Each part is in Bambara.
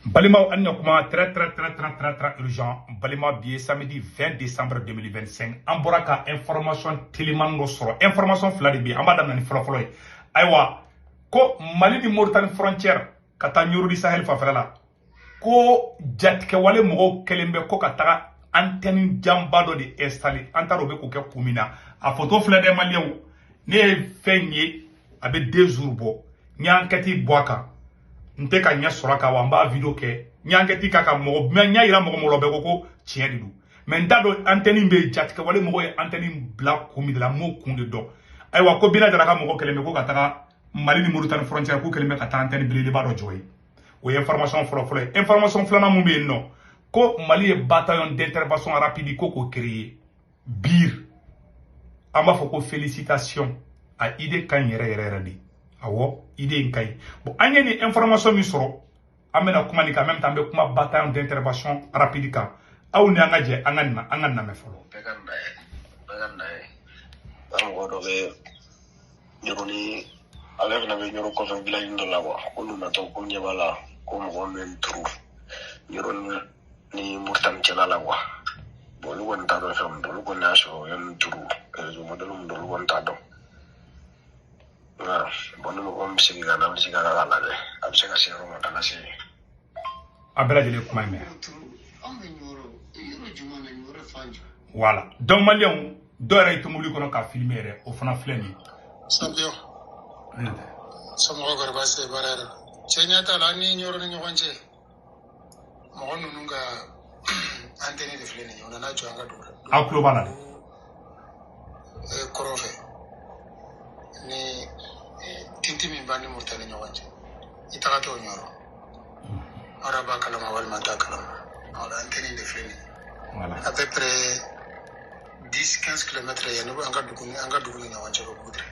Balimaw, an na kuma très très très très très très urgent. Balima, bi ye samedi 20 décembre 2025. An bɔra ka information teliman dɔ sɔrɔ. Information fila de bɛ yen, an b'a daminɛ ni fɔlɔfɔlɔ ye. Ayiwa, ko Mali ni Mauritanie frontière ka taa Nioro du Sahel fanfɛla la, ko jatigɛwale mɔgɔw kɛlen bɛ ko ka taga antenne janba dɔ de installer. An t'a dɔn u bɛ k'o kɛ kun min na. A photo filɛ dɛ, maliyɛnw. Ne ye fɛn ye, a bɛ 2 jours bɔ. N ye enquête bɔ a kan, n tɛ ka ɲɛ sɔrɔ a kan wa. N b'a vidéo kɛ, n ye enquête k'a kan. Mɔgɔ n y'a yira mɔgɔ mɔgɔ la, bɛɛ ko ko tiɲɛ de don. Mais n t'a dɔn antenne bɛ yen, jatigɛwale mɔgɔw ye antenne bila kun min de la, n m'o kun de dɔn. Ayiwa, ko Bina Jara ka mɔgɔ kɛlen bɛ ko ka taga Mali ni Mauritanie frontière, k'u kɛlen bɛ ka taa antenne belebeleba dɔ jɔ yen. O ye information fɔlɔ-fɔlɔ ye. Information filanan mun bɛ yen nɔ, ko Mali ye bataillon d'intervention rapide ko k'o créer BIR. An b'a fɔ ko félicitation, a idée ka ɲi yɛrɛ yɛrɛ yɛrɛ de. Awɔ, idée in ka ɲi. Bon, an ye nin information min sɔrɔ, an bɛna kuma nin kan. En même temps, an bɛ kuma bataillon d'intervention rapide kan. Aw ni an ka jɛ an ka nin an ka lamɛn fɔlɔ. Bɛɛ ka na ye, bɛɛ ka na ye. An mɔgɔ dɔ bɛ Ɲɔrɔ ni ale fana bɛ Ɲɔrɔ kɔfɛ village dɔ la quoi. K'olu natɔ ko ɲɛ b'a la ko mɔgɔ min bɛ nin turu Ɲɔrɔ ni Mauritanie cɛla la quoi. Bon, olu kɔni t'a dɔn fɛn min don. Olu kɔni y'a sɔrɔ u ye nin turu réseau modèle min don, olu kɔni t'a dɔn. Nka bon, ni mɔgɔ min bɛ segin ka na, an bɛ se ka k'a lajɛ, a bɛ se ka se yɔrɔ ma ka na se. A bɛɛ lajɛlen kuma in mɛn. Anw bɛ Ɲɔrɔ yɔrɔ jumɛn na? Ɲɔrɔ fan jumɛn? Voilà, donc maliyɛnw, dɔw yɛrɛ ye tomobili kɔnɔ ka filmer yɛrɛ, o fana filɛ nin Champion. ye. Somɔgɔw kɔrɔ, baasi tɛ baara yɛrɛ la? Cɛ ɲɛ t'a la, an ni Ɲɔrɔ ni ɲɔgɔn cɛ, mɔgɔ ninnu ka antenne de filɛ nin ye. U nana jɔ an ka dugu la. Aw tulo b'a la dɛ. Kɔrɔn fɛ ni tinti min b'an ni Mauritanie ɲɔgɔn cɛ, i tagatɔ Ɲɔrɔ, aw b'a kalama walima t'a kalama. Voilà, antenne de filɛ nin ye. Voilà. À peu près 10 15 km yanni an ka dugu ni ɲɔgɔn cɛ ko Budre.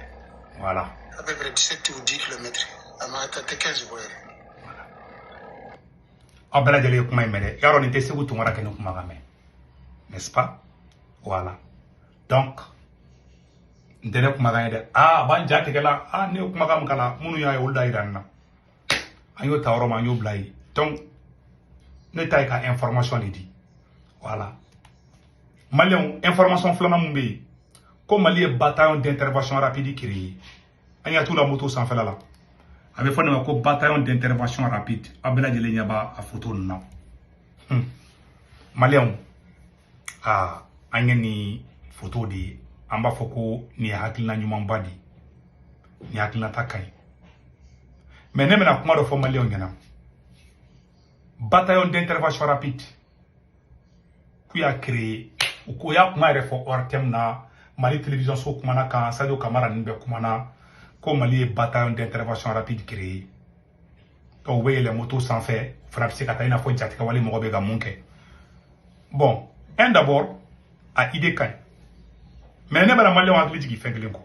Voilà. À peu près 17 ou 10 km, a ma ta tɛ 15 bɔ yɛrɛ. Aw bɛɛ lajɛlen ye kuma in mɛn dɛ. Yarɔ, nin tɛ Segu Tunkara kɛ ni kumakan mɛn, n'est-ce pas? Voilà, donc n tɛ ne kumakan ye dɛ. Aa, a b'an ja tigɛ la. Aa, ne ye kumakan min kala, minnu y'a ye, olu da yira n na. An y'o ta yɔrɔ min, an y'o bila yen. Donc ne ta ye ka information de di. Voilà, maliyɛnw, information filanan mun bɛ yen, ko Mali ye bataillon d'intervention rapide créé. An y'a t'u la moto sanfɛla la, a bɛ fɔ nin ma ko bataillon d'intervention rapide. Aw bɛɛ lajɛlen ɲɛ b'a a photo ninnu na. Maliyɛnw, aa, an ye nin photo de ye. An b'a fɔ ko nin ye hakilina ɲumanba de ye, nin hakilinata ka ɲi. Mais ne bɛna kuma dɔ fɔ maliyɛnw ɲɛna. Bataillon d'intervention rapide k'u y'a créé, u ko y'a kuma yɛrɛ fɔ ORTM na, Mali télévision so kumana kan, Sadio Kamara ninnu bɛɛ kumana ko Mali ye bataillon d'intervention rapide créé. Donc u bɛ yɛlɛ moto sanfɛ, u fana bɛ se ka taa i n'a fɔ jatigɛwale mɔgɔ bɛ ka mun kɛ. Bon, un, d'abord, a idée ka ɲi. Mais ne bɛna maliyɛnw hakili jigin fɛn kelen kɔ.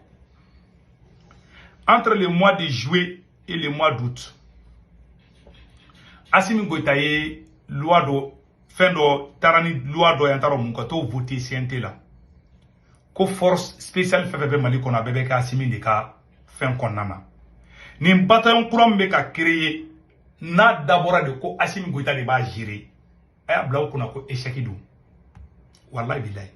Entre le mois de juillet et le mois d'août, Assimi Goïta ye loi dɔ, fɛn dɔ taara ni loi dɔ ye, an t'a dɔn mun ka t'o voter CNT la, ko force spéciale fɛn fɛn bɛ Mali kɔnɔ, a bɛɛ bɛ kɛ Assimi de ka fɛn kɔnɔna na. Nin bataillon kura min bɛ ka créer, n'a dabɔra de ko Assimi Goïta de b'a gérer, a y'a bila o kunna ko échec don. Wallahi bilahi,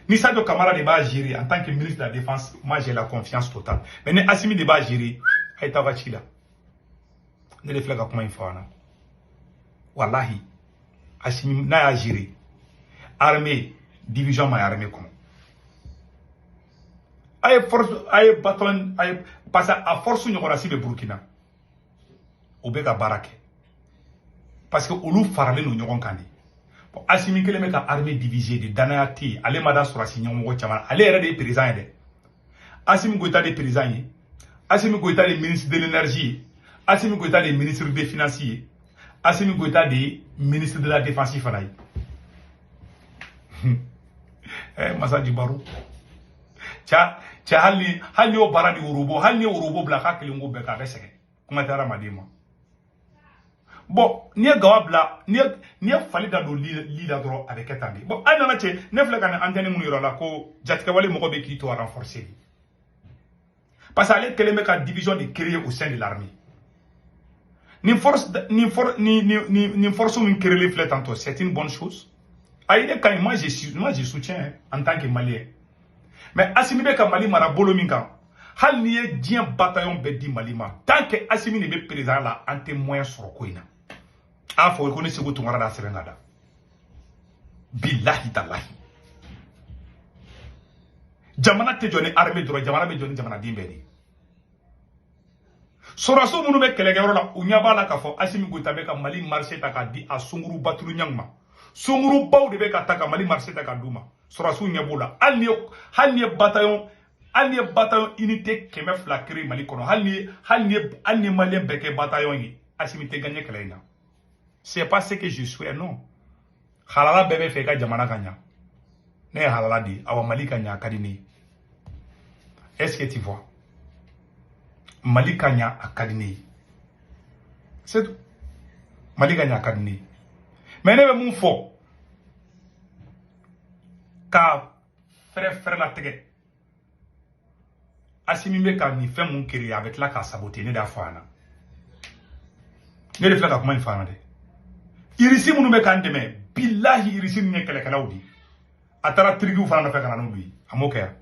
ni Sadio Kamara de b'a gérer en tant que ministre de la Défense, moi j'ai la confiance totale. Mais ni Assimi de b'a gérer, a ye taa aw ka ci la. Ne de filɛ ka kuma in fɔ aw ɲɛna. Wallahi, Assimi n'a y'a gérer, armée division ma ye armée kɔnɔ, a ye force, a ye bataillon, a ye, parce que a force ɲɔgɔnna si bɛ Burukina, o bɛ ka baara kɛ, parce que olu faralen don ɲɔgɔn kan de. Bon, Assimi kelen bɛ ka armée diviser de, danaya tɛ yen. Ale ma da sɔrɔsi ɲɛmɔgɔ caman na. Ale yɛrɛ de ye président ye dɛ. Assimi Goïta de ye président ye, Assimi Goïta de ye ministre de l'Énergie ye, Assimi Goïta de ye ministre des Finances ye, Assimi Goïta de ye ministre de la Défense fana ye. Masa Jibaru cɛ, cɛ, hali ni y'o baara ni worobo, hali ni ye worobo bila k'a kelen ko bɛɛ kɛ, a bɛ sɛgɛn. Kuma tɛ hadamaden ma. Bon, n'i ye gawa bila, n'i ye fali da don li la dɔrɔn, a bɛ kɛ tan de. Bon, hali nana cɛ, ne filɛ ka nin antenne minnu yɔrɔ la, ko jatigɛwale mɔgɔ bɛ k'i to renforcer de, parce que ale kɛlen bɛ ka division de créer au sein de l'armée. Ni force ni for ni ni ni ni force min créer filɛ tantôt, c'est une bonne chose. Ayi, ne ka ɲi, moi je soutiens en tant que Malien. Mais Assimi bɛ ka Mali mara bolo min kan, hali n'i ye diɲɛ bataillon bɛɛ di Mali ma, tant que Assimi de bɛ président la, an tɛ moyen sɔrɔ ko in na. A fɔ ko ne Segu Tunkara da sɛbɛn ka da, bilahi talahi. Jamana tɛ jɔ ni armée dɔrɔn, jamana bɛ jɔ ni jamanaden bɛɛ de ye. Sɔrɔdasiw minnu bɛ kɛlɛkɛyɔrɔ la, u ɲɛ b'a la k'a fɔ Assimi Goïta bɛ ka Mali marché ta k'a di a sunkuru batulu ɲangi ma. Sunkurubaw de bɛ ka ta ka Mali marché ta k'a d'u ma. Sɔrɔdasiw ɲɛ b'o la. Hali ni ye bataillon unité 200 créer Mali kɔnɔ, hali ni ye Malien bɛɛ kɛ bataillon ye, Assimi tɛ gagner kɛlɛ in na. C'est pas ce que je souhaite, non. Halala bɛɛ bɛ fɛ i ka jamana ka ɲa. Ne ye halala de ye, awa Mali ka ɲa, a ka di ne ye. Est-ce que tu vois? Mali ka ɲa, a ka di ne ye, c'est tout. Mali ka ɲa, a ka di ne ye. Mais ne bɛ mun fɔ ka fɛrɛ fɛrɛ latigɛ? Assimi bɛ ka nin fɛn mun créer, a bɛ tila k'a saboter. Ne de y'a fɔ a ɲɛna, ne de filɛ ka kuma in fɔ a ɲɛna dɛ. Irisi minnu bɛ k'an dɛmɛ, bilahi, irisi ninnu ye kɛlɛkɛlaw de ye. A taara tirikiw fana nɔfɛ ka na n'olu ye, a m'o kɛ yan.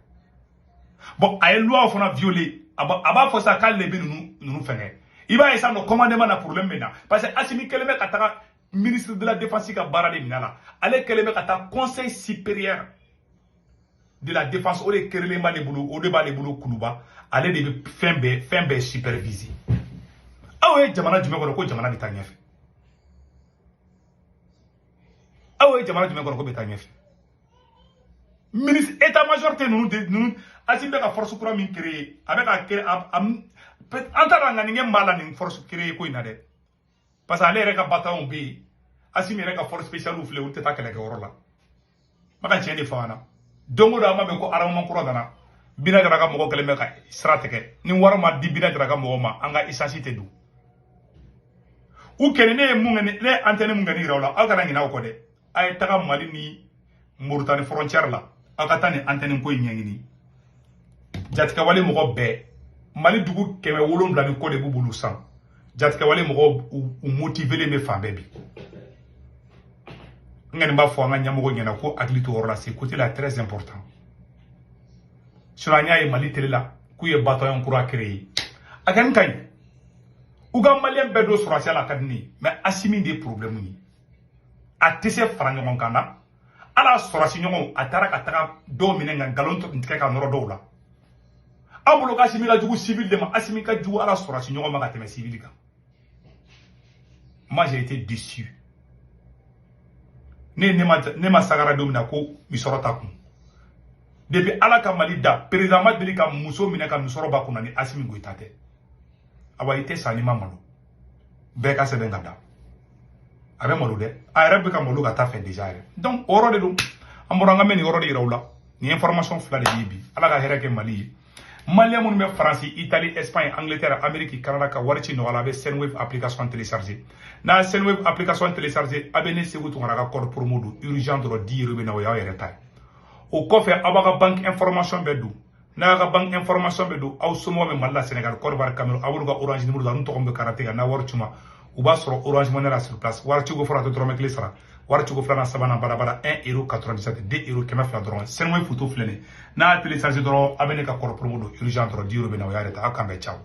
Bon, a ye loi fana violer. A b'a fɔ sa k'ale de bɛ ninnu fɛngɛ. I b'a ye sisan nɔ, commandement na problème bɛ na, parce que Assimi kɛlen bɛ ka taga ministre de la Défense ka baara de minɛ a la. Ale kɛlen bɛ ka taa Conseil supérieur de la Défense, o de créelen b'ale bolo, o de b'ale bolo Kuluba. Ale de bɛ fɛn bɛɛ superviser. Aw ye jamana jumɛn kɔnɔ ko jamana bɛ taa ɲɛfɛ? Aw ye jamana jumɛn kɔnɔ ko bɛ taa ɲɛfɛ? Ministre état major tɛ ninnu de ninnu. Assimi bɛ ka force kura min créer, a bɛ ka créer, an t'a dɔn ŋaninkɛ min b'a la nin force créer ko in na dɛ, parce que ale yɛrɛ ka bataillon bɛ yen. Assimi yɛrɛ ka force spéciale filɛ, olu tɛ taa kɛlɛkɛyɔrɔ la. Ma ka tiɲɛ de fɔ an na. Don o don an b'a mɛn ko armement kura nana. Bina Jara ka mɔgɔ kɛlen bɛ ka sira tigɛ. Ni wari ma di Bina Jara ka mɔgɔw ma, an ka essence tɛ don. U kɛlen, ne ye mun kɛ? Ne ye antenne mun kɛ ni yira o la, aw kana ɲinɛ aw kɔ dɛ. A ye taga Mali ni Moritani frontière la, aw ka taa nin antenne ko in ɲɛɲini. Jatigɛwale mɔgɔ bɛɛ, Mali dugu 700 ni kɔ de b'u bolo san. Jatigɛwale mɔgɔw, u motivelen bɛ fan bɛɛ bi. N kɔni b'a fɔ an ka ɲɛmɔgɔ ɲɛna ko hakili to yɔrɔ la, c'est côté là très important. Sinon an y'a ye Mali télé la k'u ye bataillon kura créé. A kɔni ka ɲi, u ka Malien bɛɛ don sɔrɔsiya la, a ka di ne ye. Mais Assimi de ye problème ye, a tɛ se fara ɲɔgɔn kan na. Ala sɔrɔsi ɲɔgɔnw, a taara ka taga dɔw minɛ ka nkalon tigɛ ka nɔrɔ dɔw la. An bolo ko Assimi ka jugu civil de ma. Assimi ka jugu ala sɔrɔsi ɲɔgɔn ma ka tɛmɛ civil kan. Moi, j'ai été déçu. Ne ma sagara don min na ko misɔrɔ ta kun. Depuis Ala ka Mali da, président ma deli ka muso minɛ ka misɔrɔ ba kunna ni Assimi Goïta tɛ. Awa, i tɛ sa n'i ma malo. Bɛɛ ka sɛbɛn ka da, a bɛ malo dɛ. A yɛrɛ bɛ ka malo ka taa fɛ déjà yɛrɛ. Donc o yɔrɔ de don, an bɔra an ka mɛn nin yɔrɔ de yira u la. Nin information fila de bɛ bi. Ala ka hɛrɛ kɛ Mali ye. Malien minnu bɛ Faransi, Italie, Espagne, Angleterre, Amérique, Canada, ka wari ci nɔgɔya la, a bɛ Sendwave application télécharger. N'a ye Sendwave application télécharger, a bɛ ne Segu Tunkara ka code promo don urgent dɔrɔn, 10 euros bɛ na, o y'aw yɛrɛ ta ye. O kɔfɛ, aw b'a ka banque information bɛɛ don. N'a y'a ka banque information bɛɛ don, aw somɔgɔw bɛ Mali la, Sénégal, Côte d'Ivoire, Cameroun, aw b'olu ka Orange numéro don, a n'u tɔgɔ min bɛ carte kan, n'a wari c'u ma, u b'a sɔrɔ Orange Money la sur place. Wari ciko fɔlɔ, a tɛ dɔrɔmɛ kelen sara. Wari ciko filanan, sabanan, badabada, 1 euro 97, 2 euro, 200 dɔrɔn. Sendwave photo filɛ nin ye. N'a y'a télécharger dɔrɔn, a bɛ ne ka code promo don urgent dɔrɔn, 10 euros bɛ na, o y'a yɛrɛ ta. Aw k'an bɛn, ciao.